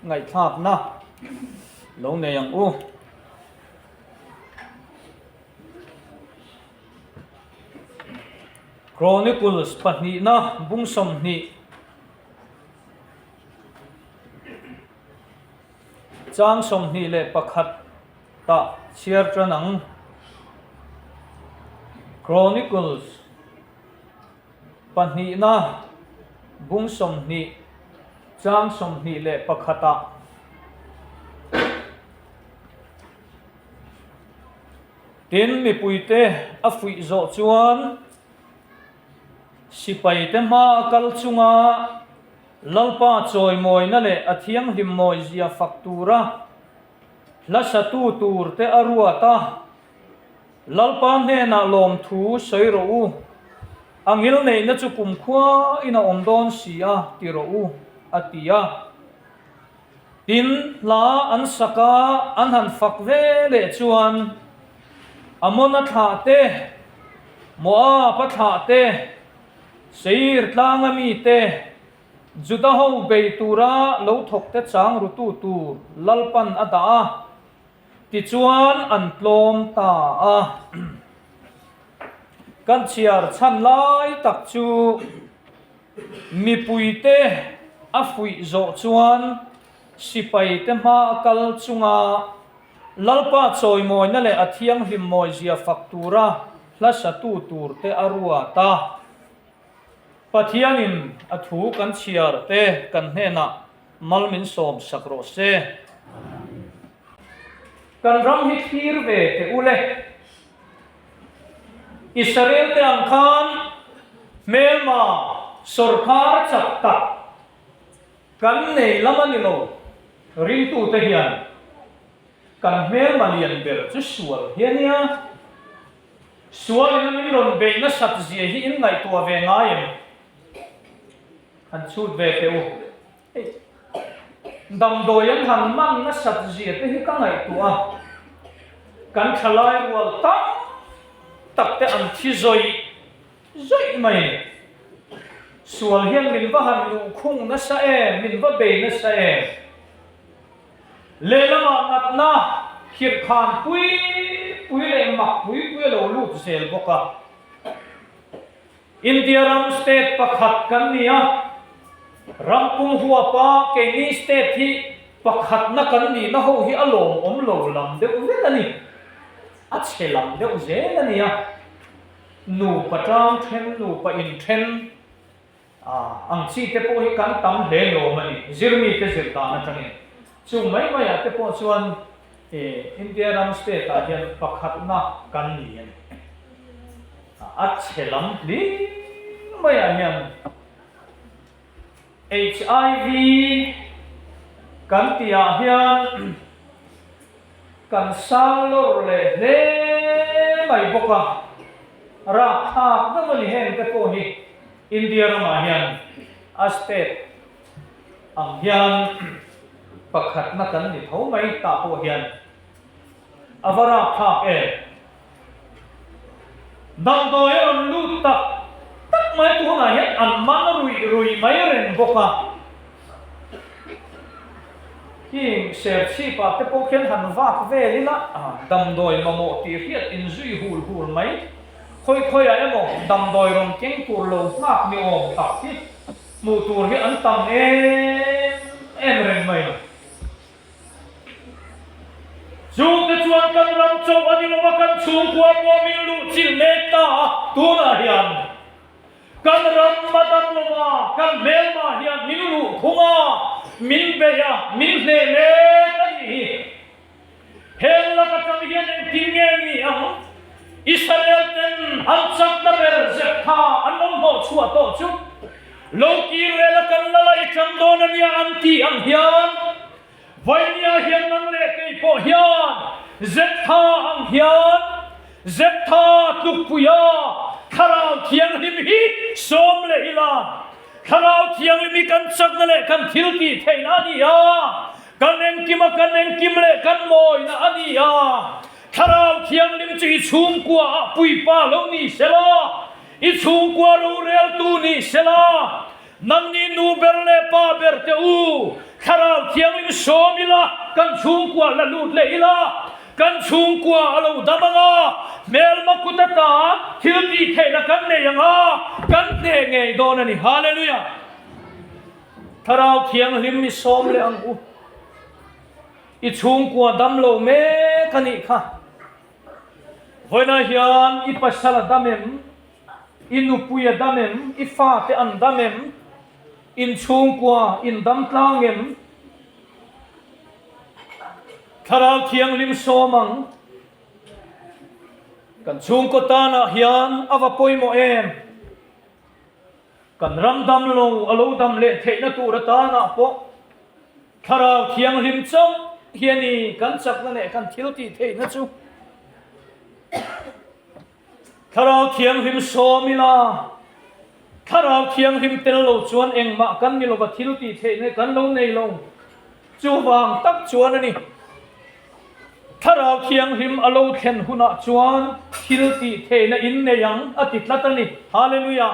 ngaihthlakna lo nei ang u. Chronicles pahnihna bung 20 chang 21 tah chhiar tan ang. Chronicles pahnihna bung 20 chang 21 ah. Tin, mipuite a fuih zawh chuan sipaite hma a kal chunga Lalpa chawimawina leh a thianghlim mawizia fak tura hla satu turte a ruat a, Lalpa hnenah lawmthu sawi rawh u, a ngilneihna chu kumkhua in a awm dawn si a ti rawh u, a ti a. Tin, hla an sak a, an han fak ve leh chuan Amona thlah te, Moab-a thlah te, Seir tlanga mi te, Juda ho bei tura lo thawk te chang rutu tur Lalpan a dah a, tichuan an tlawm ta a. Kan chhiar chhan lai tak chu. Mipuite a fuih zawh chuan sipaite hma a kal chunga Lalpa chawimawina leh a thianghlim mawizia fak tura hla satu turte a ruat a. Pathianin a thu kan chhiar te kan hnenah mal min sawm sak rawh se. Kan ram hi thlir ve teh u le. Israel te ang khan hmelma sawrkar chak tak kan nei lam a ni lo. Ringtute hian kan hmelma lian ber chu sual hi a nia. Sualin a min rawn beih nasat zia hi in ngaihtuah ve ngai em? Han chhut ve teh u. Hei, damdawi an han man nasat zia te hi ka ngaihtuah a, kan thalai rual tam tak te an thi zawih zawih mai a ni. Sual hian min va han luhkhung nasa em, min va bei nasa em. Lehlamah natna khirhkhan pui pui leh mak pui pui a lo lut zel bawk a. India ram state pakhat kan ni a, ram pum huapa keini state hi pakhatna kan nihna ho hi a lawmawm lo lam deuh vek a ni, a chhe lam deuh zel a ni a, nupa tang then, nupa inthen ang chi te pawh hi kan tam hle lawm a ni, zirmite zir dan atangin. Chung mai maiah te pawh chuan India ram state ah hian pakhatna kan ni a ni. A chhe lam hlim maiah hian HIV kan tihah hian kan sang lawr leh hle mai bawk a, rapthlak deuh a ni heng te pawh hi India ramah hian a state ang hian pakhatna kan ni tho mai tah pawh hian a va rapthlak em. Damdawi a rawn lut tak tak mai tunah hian an man ruih ruih mai reng bawk a. Heng serchhip ah te pawh khian han vak vel ila damdawi mamawh tih hriat inzui hul hul mai. Khawi khawi ah emaw damdawi rawn keng tur lo nghak ni awm tak hi hmuh tur hi an tam em em reng mai. Chungte chuan kan ram chauh a ni lo a, kan chhungkua pawh min luh chilh mek ta a, tunah hian kan ram a dam lo a, kan hmelmah hian min luh khung a, min bei a, min hneh mek a nih hi. Heng lak atang hian engtin nge ni ang? Israel ten an chakna ber Zeptha an lo hnawh chhuah tawh chu lo kir vel a kan la laih tang dawn a nia an tih ang hian Vainia hian nang leh kei pawh hian Zeptha ang hian Zeptha tlukpuia Thlarau Thianghlim hi sawm leh ila Thlarau Thianghlim hi kan chakna leh kan thil tih theihna a ni a. Kan engkim a kan engkim leh kan mawina a ni a, Thlarau Thianghlim chu i chhungkua ah puipa lo ni sela, i chhungkua roreltu ni sela, nangni nu ber leh pa ber te u, Thlarau. sawm ila, kan chhungkua la lut leh ila, kan chhungkua a lo dam ang a, hmelma kut ata thil tih theihna kan nei ang a, kan hneh ngei dawn a ni. Hallelujah! Thlarau Thianghlim i sawm leh ang u. I chhungkua dam lo mek a nih kha. Vawiinah hian i pasal a dam em? I nupui a dam em? I fate an dam em? In chhungkua in dam tlang em? Thlarau Thianghlim sawm ang. Kan chhungkaw tanah hian a va pawimawh em? Kan ram dam lo a lo dam leh theihna tur atanah pawh Thlarau Thianghlim chauh hi a ni kan chakna leh kan thil tih theihna chu. Thlarau Thianghlim sawm ila, Thlarau Thianghlim tel lo chuan engmah kan ni lova thil tih theihna kan lo nei lo. Chuvang tak chuan a ni. Thlarau Thianghlim a lo thlen hunah chuan thil tih theihna in nei ang a ti tlat a ni. Hallelujah!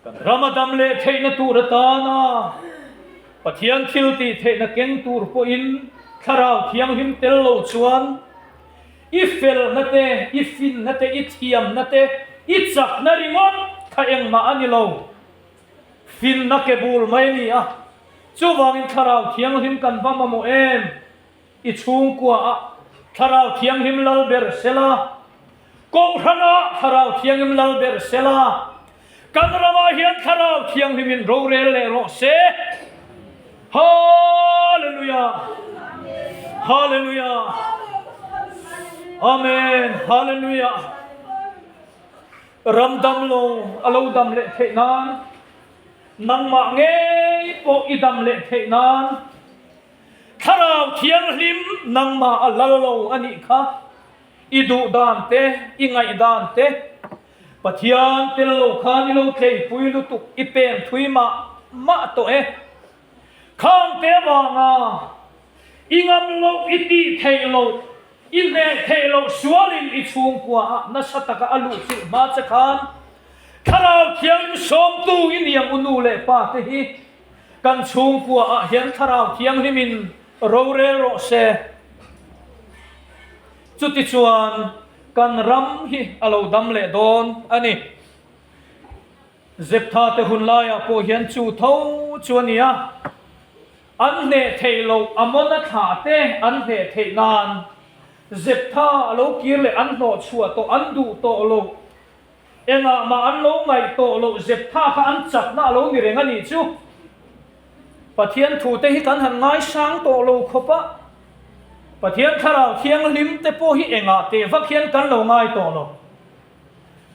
Kan ram a dam leh theihna tur atana Pathian thil tih theihna keng tur pawhin Thlarau Thianghlim tel lo chuan i felna te, i finna te, i thiamna te, i chakna ringawt kha engmah a ni lo. Finna ke bul mai a ni a. Chuvangin Thlarau Thianghlim kan va mamawh em? I chhungkua ah Thlarau Thianghlim lal ber sela, Kohhran ah Thlarau Thianghlim lal ber sela, kan ramah hian Thlarau Thianghlim in rorel leh rawh se. Hallelujah! Hallelujah! Amen! Hallelujah! Ram dam lo a lo dam leh theih nan, nangmah ngei pawh i dam leh theih nan, Thlarau Thianghlim nangmah a lal lo a nih kha, i duh dan te, i ngaih dan te, Pathian tel lo khan i lo tleipui lutuk, i pen thui mah mah tawh e. Khang te avanga i ngam loh, i tih theih loh, i hneh theih loh sualin i chhungkua ah nasa taka a luh chilh hma che khan Thlarau Thianghlim sawmtu i niang u nu leh pa te hi Kan chhungkua ah hian Thlarau Thianghlim in rorel rawh se. Chutichuan kan ram hi a lo dam leh dawn a ni. Zeptha te hun laiah pawh hian chu tho chu a ni a, an hneh theih loh Amona thlah te an hneh theih nan Zeptha a lo kir leh an hnawh chhuah tawh an duh tawh loh Engah mah an lo ngaih tawh loh Zeptha kha an chakna a lo ni reng a nih chu. Pathian thute hi kan han ngaisang tawh lo khawp a, Pathian Thlarau Thianghlim te pawh hi engah teh vak hian kan lo ngai tawh lo.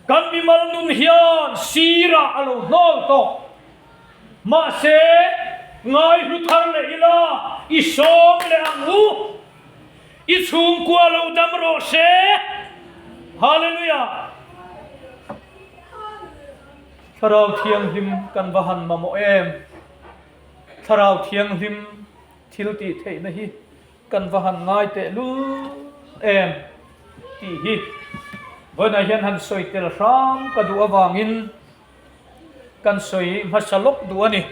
Kan mimal nun hian sirah a lo hnawl tawh. Mahse, ngaihlu thar leh ila i sawm leh ang u. I chhungkua lo dam rawh se. Hallelujah. Thlarau Thianghlim kan va han mamawh em. Thlarau Thianghlim thil tih theihna hi kan va han ngai teh lul em tih hi vawiinah hian han sawi tel hram ka duh avangin kan sawi hmasa lawk duh a ni.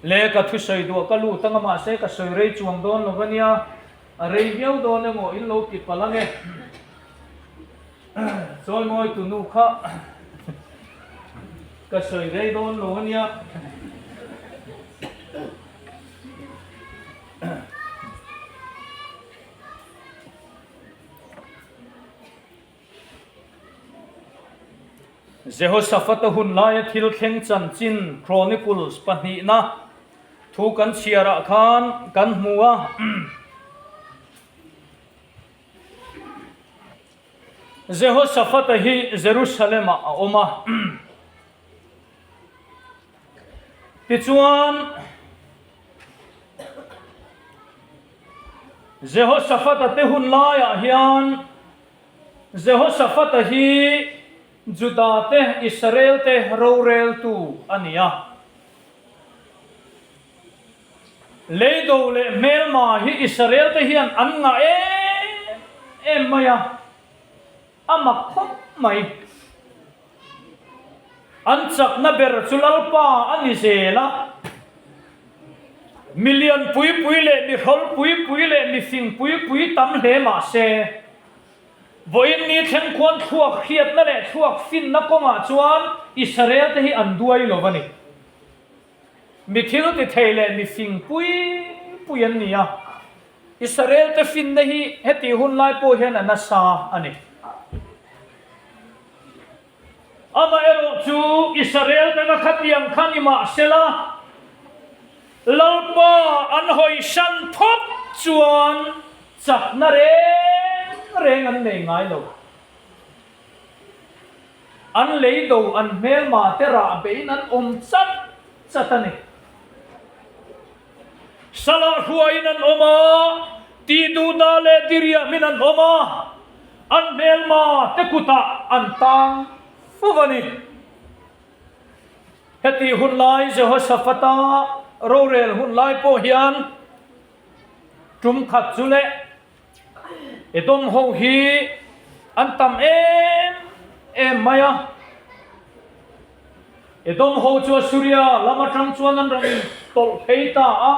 Le ka thusawi duah ka lut anga mahse ka sawi rei chuang dawn lo va nia, a rei viau dawn emaw in lo ti palh ange. Chawimawi tu nu kha ka sawi rei dawn lo a nia. Jehoshaphat-a hun laia thil thleng chanchin Chronicles pahnihna thu kan chhiarah khan kan hmu a. Jehoshaphat-a hi Jerusalem-ah a awm a. Tichuan, Jehoshaphat-a te hun laiah hian Jehoshaphat-a hi Juda te, Israel te roreltu a ni a. Leido leh hmelma hi Israel te hian an ngah em em mai a, a mak khawp mai. An chakna ber chu Lalpa a ni zel a. Mi lian pui pui leh mi hrawl pui pui leh mi fing pui pui tam hle mah se, vawiin ni thleng khuan thluak hriatna leh thluak finna kawngah chuan Israel te hi an duai lo a ni. Mi thil ti thei leh mi fing pui pui an ni a, Israel te finna hi heti hun lai pawh hian a nasa a ni. Amaherawh chu Israel te nga khatiang kha ni mah sela, Lalpa an hawisan phawt chuan chakna reng reng an nei ngai lo. An lei do an hmelma te rah beiin an awm chat chat a ni. Salah hruaiin an awm a, tihduhna leh diriahmin an awm a, an hmelma te kutah an tang fo a ni. Heti hun lai Jehoshaphat-a rorel hun lai pawh hian tum khat chu leh Edom ho hi an tam em em mai a. Edom ho chu Assuria lam atang chuan an rawn intawlh phei ta a,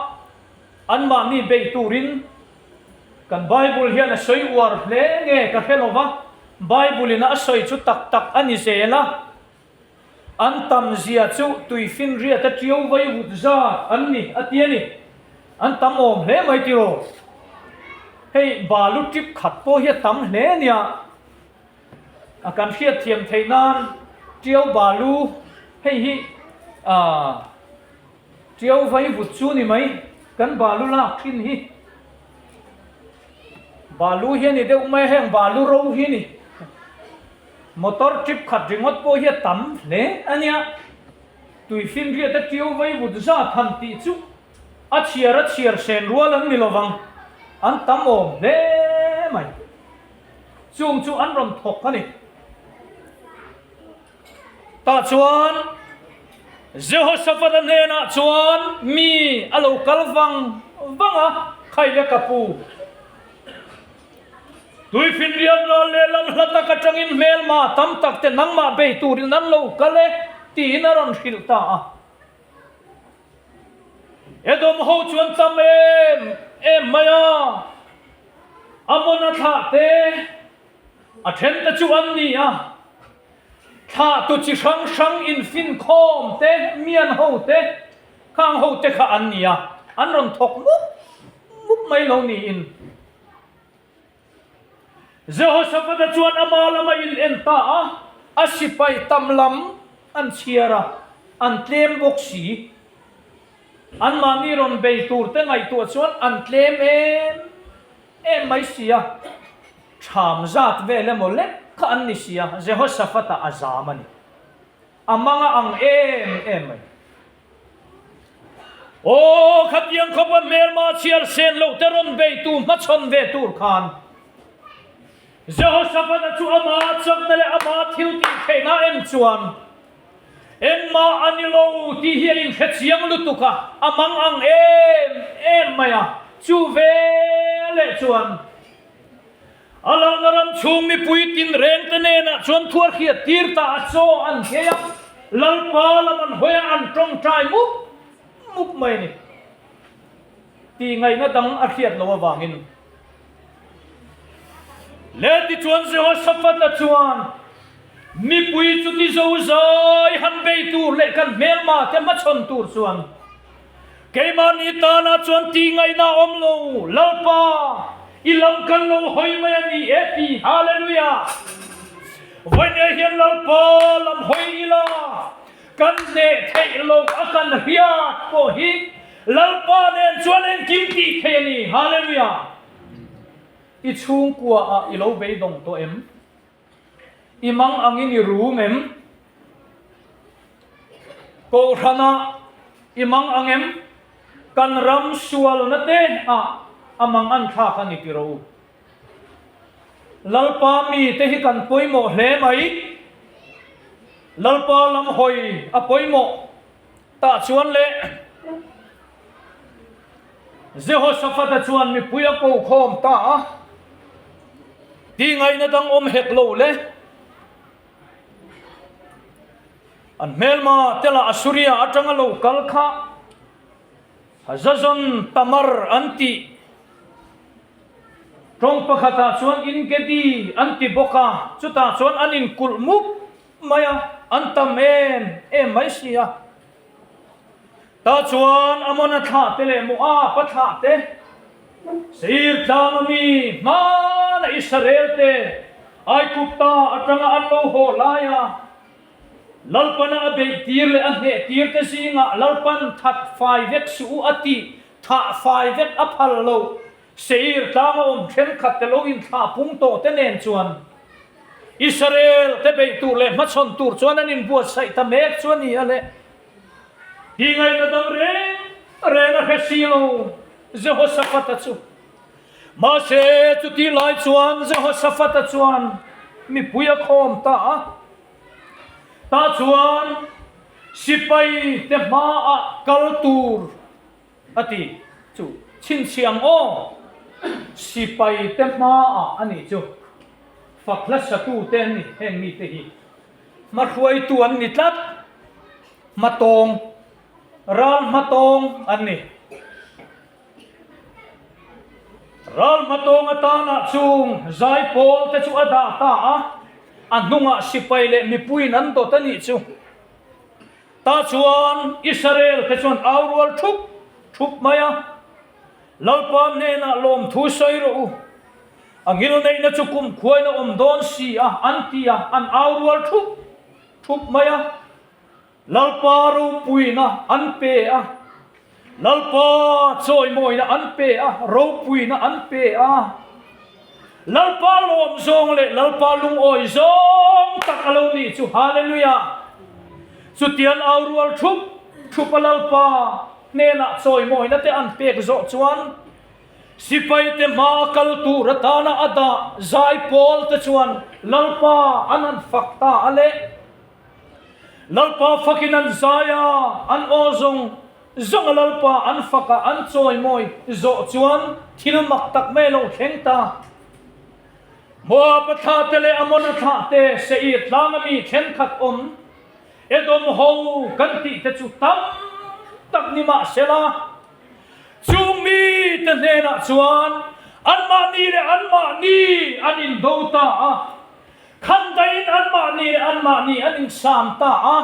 anmahni bei turin kan Bible hian a sawi uar hle nge ka hre lo va, Bible in a sawi chu tak tak a ni zel a, an tam zia chu tuifinriat a tiau vai vut zat an ni a ti a ni. An tam awm hle mai tiraw? Hei balu tip khat pawh hi a tam hle a nia. A kan hriat thiam theih nan Tiau balu hei hi aah Tiau vai vut chu ni mai kan balu lak thin hi balu hi a ni deuh mai a heng balu ro hi a ni motor trip khat ringawt pawh hi a tam hle a nia tuifinriat a Tiau vai vut zat han tih chu a chhiar a chhiar sen rual an ni lovang an tam awm hle mai. Chung chu an rawn thawk a ni. Tah chuan Jehoshaphat-a hnenah chuan mi a lo kal vang vang a, Khaile ka pu, tuifinriat ral lehlam hla tak atangin hmelma tam tak te nangmah bei turin an lo kal e, tiin a rawn hrilh ta a. Edom ho chuan tam em em mai a, Amona thlah te a then te chu an ni a, thlahtu chi hrang hrang infinkhawm te, mian ho te, khang ho te kha an ni a, an rawn thawk mup mup mai lo niin. Jehoshaphat-a chuan ama lama in en ta a, a sipai tam lam an chhiar a, an tlem bawk si. Anmahni rawn bei tur te ngaihtuah chuan an tlem em em mai si a, ṭham zat vel emaw lek kha an ni si a, Jehoshaphat-a a zam a ni. A mang a ang em em mai. Aw, khatiang khawpa hmelma chhiar sen loh te rawn beitu hmachhawn ve tur khan Jehoshaphat-a chu ama chakna leh ama thil tih theihna en chuan engmah a ni lo tih hi a inhre chiang lutuk a, a mang ang em em mai a, chu veleh chuan A lalna ram chhung mipui tinreng te nenah chuan thuar hriat tir ta a chaw an nghei a, Lalpa lam an hawi a, an tawngtai mup mup mai a ni. Tih ngaihna dang a hriat loh avangin. Le tichuan Jehoshaphat-a chuan mipui chu ti zozai han bei tur leh kan hmelma te hmachhawn tur chuan Keimahni tana chuan tih ngaihna a awm lo, Lalpa, i lam kan lo hawi mai a ni e ti, Hallelujah! Vawiin hian Lalpa lam hawi ila, kan hneh theih loh a kan hriat pawh hi Lalpa nen chuan engkim tih theih a ni, Hallelujah! I chhungkua ah i lo beidawng tawh em? I mang angin i rum em? Kohhranah i mang ang em? Kan ram sualna te ah a mang an thlak a ni ti rawh u. Lalpa mite hi kan pawimawh hle mai. Lalpa lam hawi a pawimawh tah chuan le Jehoshaphat-a chuan mipui a ko khawm ta a, Tih ngaihna dang awm hek lo le. An hmelma te lah Assuria atanga lo kal kha. Hazazon Tamar an tih tawng pakhatah chuan Engedi an ti bawk a, chutah chuan an inkulh mup mai a, an tam em em mai si a. Tah chuan Amona thlah te leh Moab-a thlah te, Seir tlang ami hmana Israel te Aigupta atanga an lo haw laia Lalpana a beih tir leh a hneh tir te zingah Lalpan that fai vek suh u a tih thah fai vek a phal lo. Seir tlanga awm thenkhat te lo inthlah pung tawh te nen chuan Israel te beih tur leh hmachhawn tur chuan an inbuatsaih ta mek chu a ni a le. Hi ngaihna dang reng reng a hre si lo Jehoshaphat-a chu. Mahse chutih lai chuan Jehoshaphat-a chuan mipui a khawm ta a. Tah chuan sipai te hmaah kal tur a ti chu chhinchhiah ang aw. Sipai te hmaah a nih chu fak hla satu te an ni heng mite hi. Hmahruaitu an ni tlat. Hmatawng, ral hmatawng an ni. Ral hmatawng atana chung zaipawl te chu a dah ta a, a hnungah sipai leh mipuiin an dawt a nih chu. Tah chuan Israel te chuan au rual thup thup mai a, Lalpa hnenah lawmthu sawi rawh u, a ngilneihna chu kum khuain a awm dawn si a, an ti a, an au rual thup thup mai a. Lalpa ropuina an pe a, Lalpa chawimawina an pe a, ropuina an pe a. Lalpa lawm zawng leh Lalpa lungawi zawng tak a lo nih chu, Hallelujah! Chutian au rual thup thup a Lalpa hnenah chawimawina te an pek zawh chuan sipai te hma a kal tur atana a dah zai pawl te chuan Lalpa an han fak ta a le. Lalpa fakin an zai a, an aw zawng zawng a Lalpa an fak a, an chawimawi zawh chuan thil mak tak mai a lo thleng ta. Moab-a thlah te leh Amon-a thlah te, Seir tlanga mi thenkhat awm, Edom ho kan tih te chu tam tak ni mah sela, chung mite hnenah chuan anmahni leh anmahni an indo ta a. Khandaiin anmahni leh anmahni an insam ta a,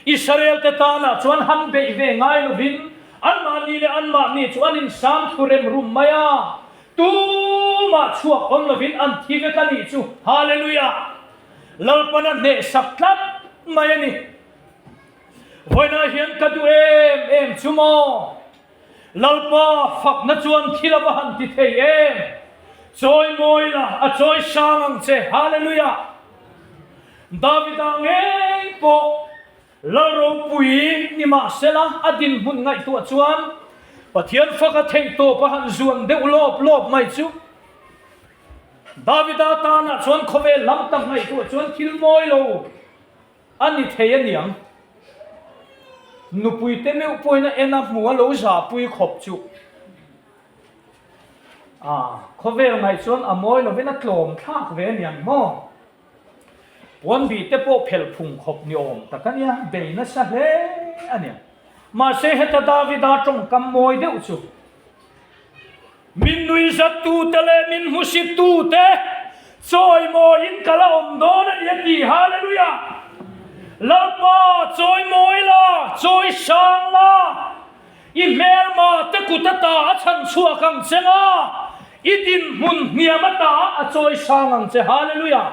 Israel-te tanah chuan han beih ve ngai lovin anmahni leh anmahni chu an insam thu rem rum mai a, tumah chhuak awm lovin an thi vek a nih chu. Hallelujah! Lalpan a hnehsak tlat mai a ni. Vawiinah hian ka duh em em chu maw? Lalpa fakna chuan thil a va han ti thei em? Chawi mawi la, a chawi sang ang che. Hallelujah! Davida ngei pawh Lal ropui ni mahsela a dinhmun ngaihtuah chuan Pathian fak a theih tawp a han zuan deuh lawp lawp mai chu. Davida tanah chuan khawvel lam tak ngaihtuah chuan thil mawi lo A ni thei a niang. Nupui te meuh pawhin a en a hmu a lo zahpui khawp chu. A khawvel ngaih chuan a mawi lovin a tlawm thlak ve a niang maw? Puan bih te pawh phelh phung khawp ni awm tak a nia, bei nasa hle a niang. Mahse heta Davida tawngkam mawi deuh chu. Min nuihzattute leh min hmusittute chawimawiin ka la awm dawn a ni a ti. Hallelujah! Lalpa, chawimawi la, chawi sang la, i hmelma te kut ata a chhan chhuak ang che nga, i dinhmun hniam ata a chawi sang ang che. Hallelujah!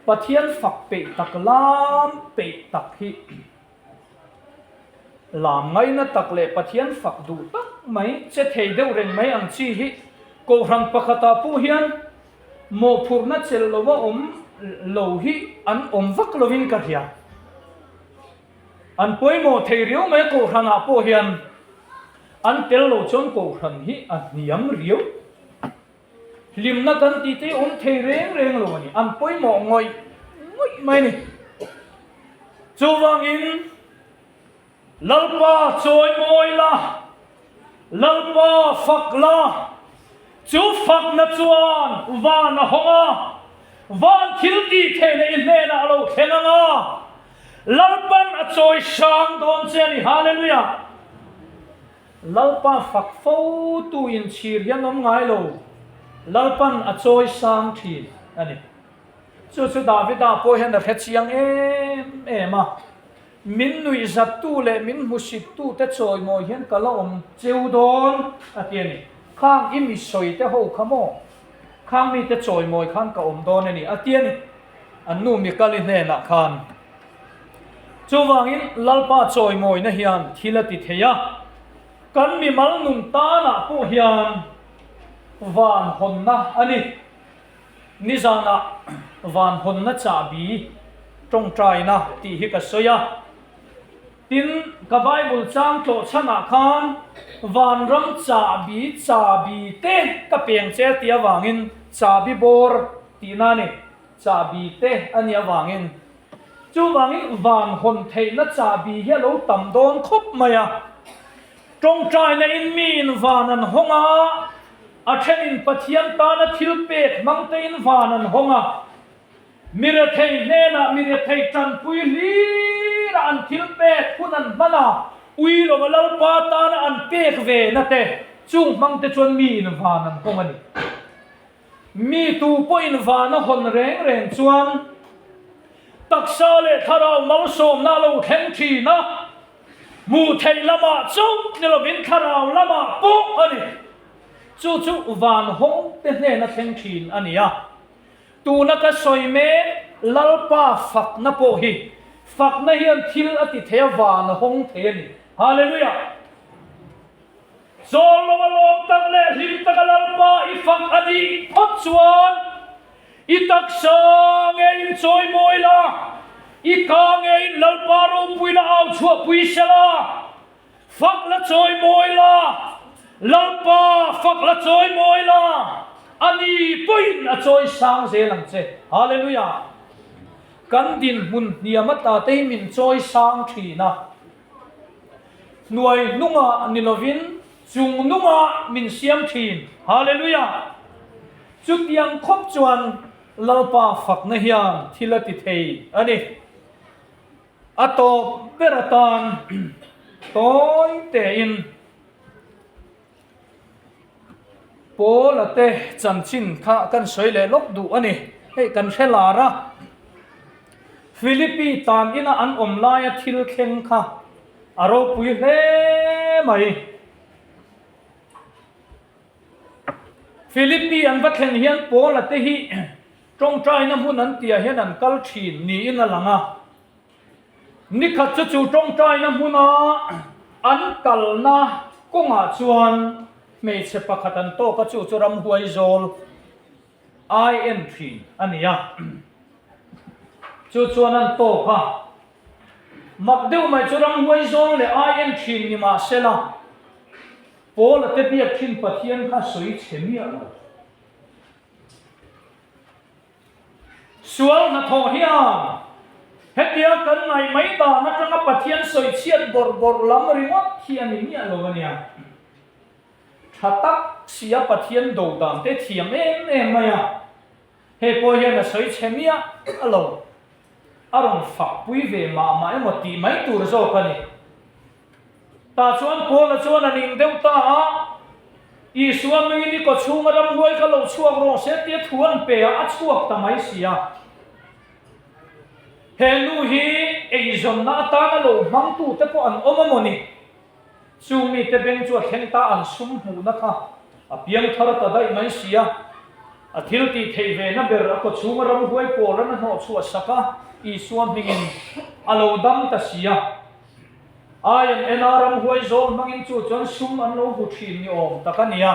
Pathian fak peih tak lam peih tak hi. Lam ngaina tak leh Pathian fak duh tak mai che thei deuh reng mai ang chi hi Kohhran pakhatah pawh hian mawhphurhna chelh lova awm lo hi an awm vak lovin ka hria. An pawimawh thei riau mai a Kohhranah pawh hian an tel lo chuan Kohhran hi a hniam riau. Hlimna kan tih te hi awm thei reng reng lo a ni, an pawimawh ngawih ngawih mai a ni. Chuvangin Lalpa chawi mawi la, Lalpa fak la, chu fakna chuan van a hawng a, van thil tih theihna i hnenah a lo thleng ang a, Lalpan a chawi hrang dawn che a ni. Hallelujah! Lalpa fak fo tu inchhir hian awm ngai lo, Lalpan a chawi sang thin a ni. Chu chu Davida pawh hian a hre chiang em em a, Min nuihzattu leh min hmusittute chawimawi hian ka la awm cheu dawn a ti a ni. Khang i mi sawite ho kha maw? Khang mite chawimawi khan ka awm dawn a ni a ti a ni. An nu Mikali hnenah khan. Chuvangin Lalpa chawimawina hian thil a ti thei a, kan mimal nun tanah pawh hian van hawnna a ni. Nizanah van hawnna chahbi tawngtaina tih hi ka sawi a, tin ka Bible chang tlawh chhanah khan vanram chahbi chahbi te ka peng che tih avangin chahbi bawr tihna a ni, chahbi te a nih avangin Chuvangin van hawn theihna chahbi hi a lo tam dawn khawp mai a. Tawngtaina in miin van an hawng a, a thenin Pathian tana thil pek hmang tein van an hawng a. Mi rethei hnenah mi rethei tanpui hlira an thil pek hun an hman a, ui lova Lalpa tana an pek ve na te chung hmang te chuan miin van an hawng a ni. Mi tu pawhin van a hawn reng reng chuan taksa leh thlarau malsawmna a lo thleng thin a, hmuh theih lamah chauh ni lovin thlarau lamah pawh a ni. Chu chu van hawng te hnena thleng thin a ni a. Tuna ka sawi mek Lalpa fakna pawh hi fakna hian thil a ti thei a, van a hawng thei a ni. Hallelujah! Zawl lo a lawm tak leh hlim taka Lalpa i fak a nih phawt chuan i taksa ngeiin chawimawi la, i ka ngeiin Lalpa ropuina au chhuahpui se la, fak la chawimawi la, Lalpa fak la chawimawi la, a ni pawhin a chawi sang zel ang che. Hallelujah! Kan dinhmun hniam ata te hi min chawi sang thin a. Hnuai hnungah ni lovin chung nungah min siam thin. Hallelujah! Chutiang khawp chuan Lalpa fakna hian thil a ti thei a ni. A tawp ber atan tawi tein Paula te chanchin kha kan sawi leh lawk duh a ni. Hei kan hre lar a, Philippi tan ina an awm laia thil thleng kha a ropui hle mai. Philippi an va thlen hian Paula te hi tawngtaina hmun an tihah hian an kal thin niin a lang a. Nikhat chu chu tawngtaina hmuna an kalna kawngah chuan hmeichhe pakhat an tawk a, chu chu ramhuai zawl ai en thin a ni a. Chu chuan an tawk a, mak deuh mai chu ramhuai zawl leh ai en thin ni mahsela Paula te biak thin Pathian kha sawi chhe miah lo. Sual hnathawh hian hetia kan ngaih mai dan atanga Pathian sawi chhiat bawrh bawrh lam ringawt hi a ni miah lo a nia. Tha tak sia Pathian do dan te thiam em em mai a, hei pawh hian a sawi chhe miah a lo. A rawn fak pui ve mah mah emaw tih mai tur zawk a ni. Tah chuan Paula chuan a ning deuh ta a, Isua hmingin i kaw chhunga ramhuai kha lo chhuak rawh se tia thu an pe a, a chhuak ta mai si a. He nu hi eizawnna atana lo hmangtute pawh an awm a maw ni? Chu mite beng chu a thleng ta an sum hmuhna kha a piang thar ta daih mai si a. A thil tih theih ve na ber a kaw chhunga ramhuai Paula'n a hnawhchhuah sak a, Isua hmingin a lo dam ta si a. Ai an en a, ramhuai zawl hmangin chu chuan sum an lo hmu thin ni awm tak a ni a.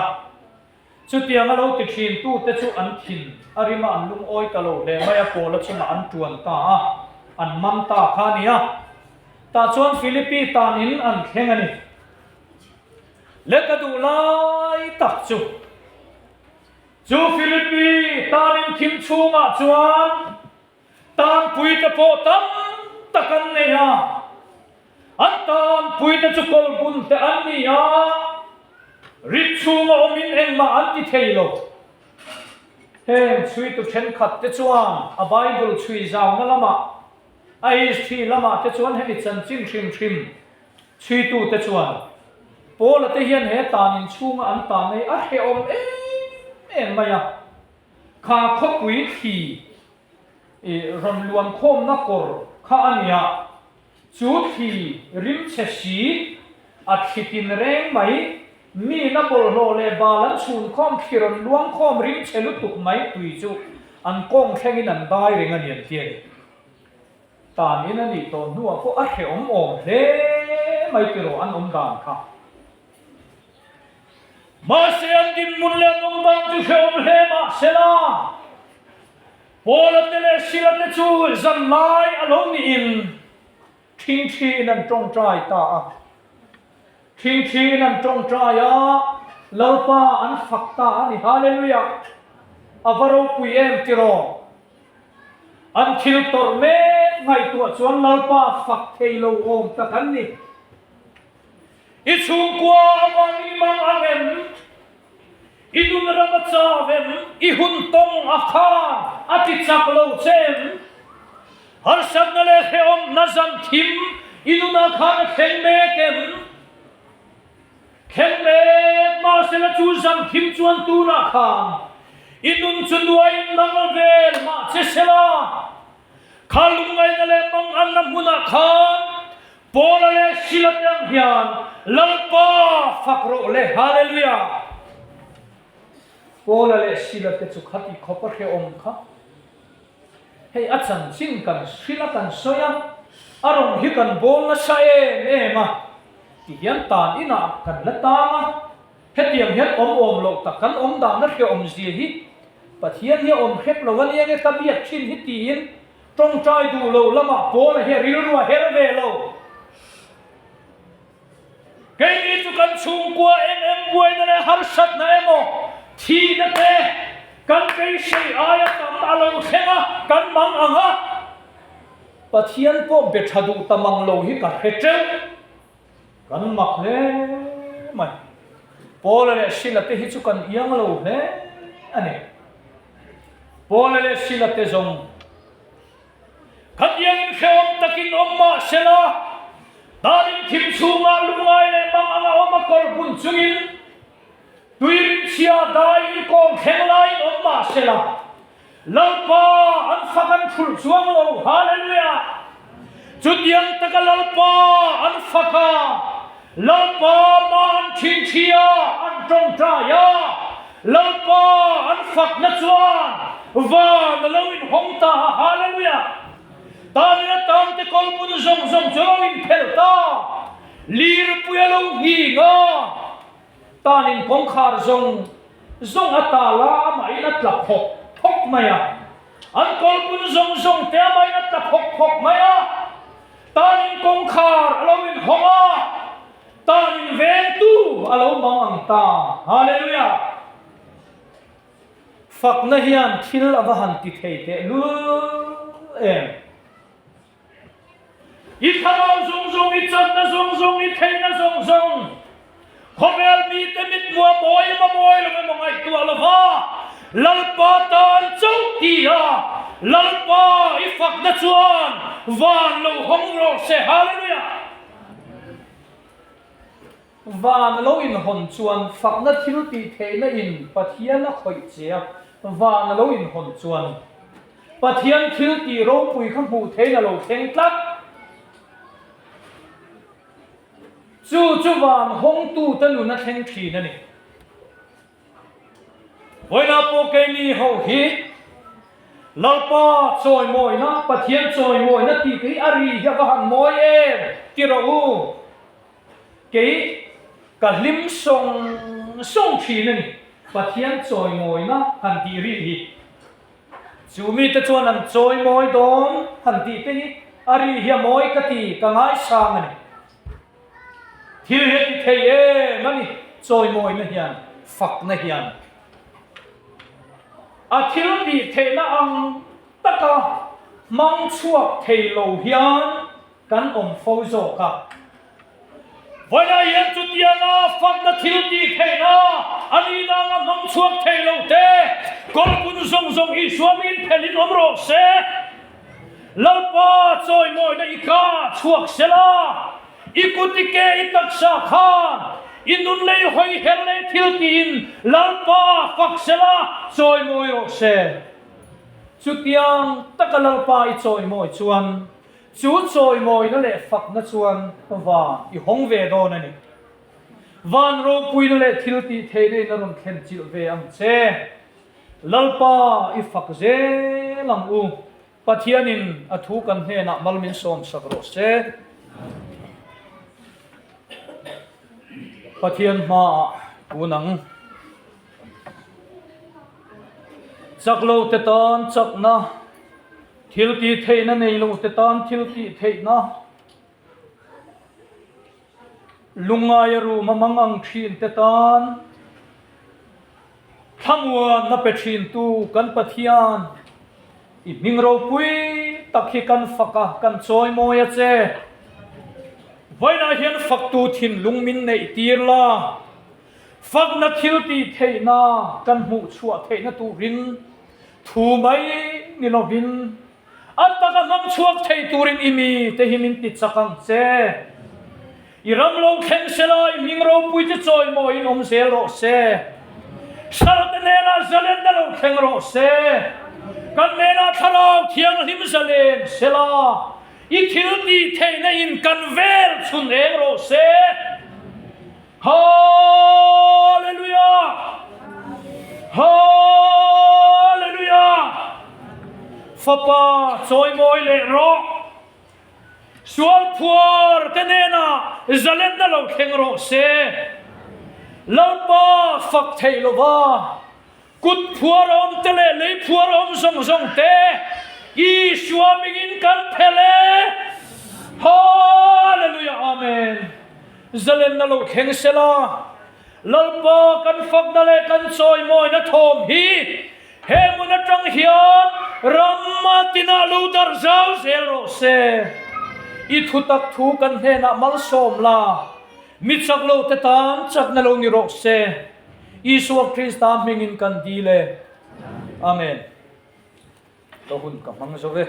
Chutiang a lo ti thin tute chu an thin a rim a, an lungawi ta lo hle mai a, Paula chungah an tuan ta a, an man ta kha a ni a. Tah chuan Philippi tan in an thleng a ni. Lehkha duh lai tak chu. Chu Philippi tan in thim chhungah chuan Tanpuite pawh tam tak an nei a, an tanpuite chu kawlbun te an ni a, rit chhunga awmin engmah an ti thei lo. Heng chhuitu thenkhat te chuan a Bible chhui zauna lamah, a history lamah te chuan hemi chanchin hrim hrim chhuitute chuan. Paula te hian he tan inchhunga an tan hi a hrehawm em em mai a, kha khawpui thli rawn luan khawmna kawr kha a nia, chu thli rimchhe si a thli tin reng mai, mi na bawlhhlawh leh bal an chhun khawm thli rawn luang khawm rimchhe lutuk mai tui chu an kawng thlengin an dai reng a ni an ti a ni. Tan in a nih tawh hnuah pawh a hrehawm awm hle mai tiraw an awm dan kha. Mahse an dinhmun leh an awm dan chu hrehawm hle mahsela Paula te leh Sila te chu zan lai a lo niin ṭhingṭhiin an ṭawngṭai ta a. Ṭhingṭhiin an ṭawngṭai a, Lalpa an fak ta a ni. Hallelujah! A va ropui em tiraw? An thil tawrh mek ngaihtuah chuan Lalpa fak thei lo awm tak an ni. I chhungkua avangin i mang ang em? I nun ram a chau em? I hun tawng a khan a ti chak lo che em? Harsatna leh hrehawmna zan thim i nunah khan a thleng mek em? Thleng mek mahsela chu zan thim chuan tunah khan i nun chu nuaiin nang a vel mah che sela, kha lungngaihna leh manganna hmunah khan Paula leh Sila te ang hian Lalpa fak rawh le, Hallelujah! Paula leh Sila te chu khati khawp a hrehawm kha. Hei a chanchin kan hrilh a kan sawi a, a rawn hi kan bawl nasa em em a, tihian tan inah kan la tang a, hetiang hian awm awm loh tak kan awm dahna hrehawm zia hi Pathian hi a awm hrep lo a nia nge ka biak thin hi tiin tawngtai duh loh lamah Paula hi a rilru a her ve lo. Keini chu kan chhungkua eng eng buaina leh harsatna emaw thihna te kan beisei aia tam a lo thleng a, kan mang ang a, Pathian pawh be tha duh ta mang lo hi ka hre teuh. Kan mak hle mai. Paula leh Sila te hi chu kan iang lo hle a ni. Paula leh Sila te zawng. Khatiangin hrehawm takin awm mah sela, danin thim chhungah lungngai leh mang anga awm a kawr bun chungin tuirinchhia daiin kawng thleng laiin awm mah sela, Lalpa an fak an thulh chuang lo. Hallelujah! Chutiang taka Lalpa an fak a, Lalpa mah an thinthi a, an tawngtai a, Lalpa an fakna chuan van a lo inhawng ta a, Hallelujah! Tanin a tangte kawlpun zawng zawng chu a lo inphelh ta, lirpui a lo nghing a, tanin kawngkhar zawng zawng a tal a, amahin a tla phawk phawk mai a, an kawlpun zawng zawng te amahin a tla phawk phawk mai a, tanin kawngkhar a lo inhawng a, Tan in vengtu a lo mang ang ta. Hallelujah! Fakna hian thil a va han ti thei teh lul em? I thlarau zawng zawng, i channa zawng zawng, i theihna zawng zawng, khawvel mite mithmuh a mawi em a mawi lo emaw ngaihtuah lo va, Lalpa tan chauh ti a, Lalpa i fakna chuan van lo hawng rawh se. Hallelujah! Van a lo inhawn chuan fakna thil tih theihna in Pathian a khawih che a, van a lo inhawn chuan Pathian thil tih ropui kha hmuh theihin a lo thleng tlat. Chu chu van hawngtute nun a thleng thin a ni. Vawiinah pawh keini ho hi Lalpa chawimawina, Pathian chawimawina tih te hi a ri hi a va han mawi em ti rawh u. Kei ka hlim sawng sawng thin a ni, Pathian chawimawina han tih ri hi. Chu mite chuan an chawimawi dawn han tih te hi a ri hi a mawi ka ti, ka ngaisang a ni. Thil hi a ti thei em a ni, chawimawina hian, fakna hian. A thil tih theihna ang taka hmang chhuak thei lo hian kan awm fo zawk a. Vawiinah hian chutianga fakna thil tih theihna a nihna anga hmang chhuak thei lo te, kawlpun zawng zawng Isua min phelhin awm rawh se. Lalpa chawimawina i ka chhuak sela. I kut i ke i taksa khan i nun leh i hawiher leh thil tiin Lalpa fak sela chawimawi rawh se. Chutiang taka Lalpa i chawimawi chuan chu chawimawina leh fakna chuan van i hawng ve dawn a ni. Van ropuina leh thil tih theihna in a rawn thlen chilh ve ang che. Lalpa i fak zel ang u. Pathianin a thu kan hnenah mal min sawmsak rawh se. Pathian hmaah kun ang. Chak lo te tan chakna, thil tih theihna nei lo te tan thil tih theihna, lungngaia rum a mang ang thin te tan Thlamuanna pe thintu kan Pathian, i hming ropui tak hi kan fak a, kan chawimawi a che. Vawiinah hian faktu thinlung min neih tir la, fakna thil tih theihna kan hmuh chhuah theihna turin thu mai ni lovin A taka hmang chhuak thei turin i mite hi min ti chak ang che. I ram lo thleng se la, i hming ropui chu chawimawiin awm zel rawh se. Salte hnenah zalenna lo thleng rawh se. Kan hnenah thlarau thianghlim zalen se la, i thil tih theihna in kan vel chhun eng rawh se. Hallelujah! Hallelujah! Fapa chawimawi leh rawh. Sual phuar te hnenah zalenna lo thleng rawh se. Lalpa fak theih lova Kut phuar awm te leh lei phuar awm zawng zawng te Isua mingin kan phelh e. Hallelujah Amen. Zalenna lo thleng sela, Lalpa kan fakna leh kan chawimawina thawm hi he hmun atang hian ram tinah lo darh zau zel rawh se. I thutak thu kan hnenah malsawm la, mi chak lo te tan chakna lo ni rawh se. Isua Krista hmingin kan dil e. Amen. Ka hun ka hmang zo e.